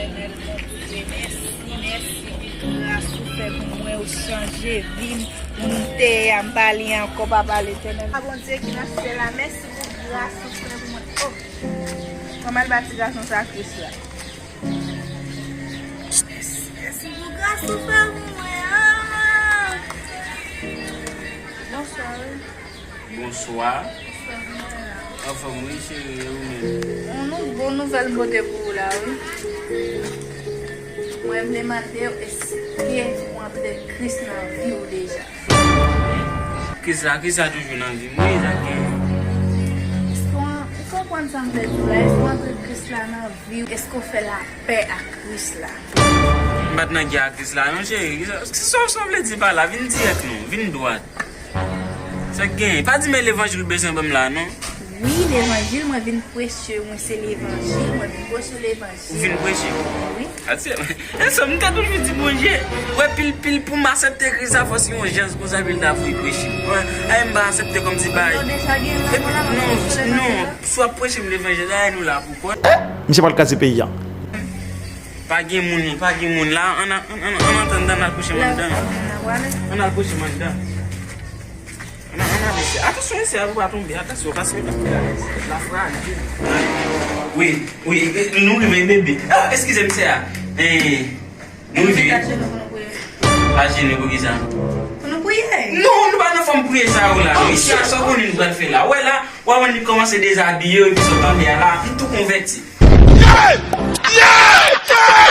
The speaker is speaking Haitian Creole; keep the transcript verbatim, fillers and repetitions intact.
Letènèl, Bondye, mèsi, mèsi pou gras ou fè pou mwen, ou chanje vi m. Moun m te ye a, m pa li ankò, Papa Letènèl. A Bondye ki nan syèl la, mèsi pou gras ou fè pou mwen. Oh, mwen al ba ti gason sa Kris la. Mèsi, mèsi pou gras ou fè pou mwen, ah. Bonswa, wi. Bonswa. Anfòm wi cheri, e ou menm? Yon nou, bon nouvèl m pote pou ou la wi. Mwen vle mande w, èske ou antre Kris nan vi w deja? Kris la, Kris la toujou nan vi m wi, sa gen. Èske w, ou konprann sa m vle di w la? Èske w antre Kris la nan vi w? Èske w fè lapè ak Kris la? M pa t nan gè ak Kris la non cheri. Sa, sa, sa w vle di pa la? Vin dirèk non, vin dwat. Sa k genyen? Pa di men levanjil ou bezwen ban m la non. Wi, levanjil, mwen vin preche, mwen se levanjil, mwen vin preche levanjil. Ou vin preche? Wi. Atire, e sa m te toujou di Bondye, wè pil pil pou m aksepte Kris la fò se yon jan konsa pou l ta voye preche. Wè, ay m pa aksepte kòmsi bay. Yo deja gen la, epi, non, non, si w ap preche m levanjil la, ay nou la pou kò. Misye pral kraze peyi a. Pa gen moun, pa gen moun la, ann, ann, ann, ann antann dan, ann al kouche m anndan. Ann al kouche m anndan. Ann, ann, ann, mesye. Atansyon, mesye, pou pa tonbe, atansyon, paske mesye la, la frajil. Wi, wi, e, nou rive, bebe. Ah, eskize, mesye a. Eh, nou rive. Ajenou pou nou priye. Ajenou pou kisa? Pou nou priye. Non, nou pa nan fòm priye sa yo la. Mesye a, sa w konnen nou pral fè la. Wè la, w ap wè li kòmanse dezabiye, epi sa w tande a la, m tou konvèti. Yeah! Yeah!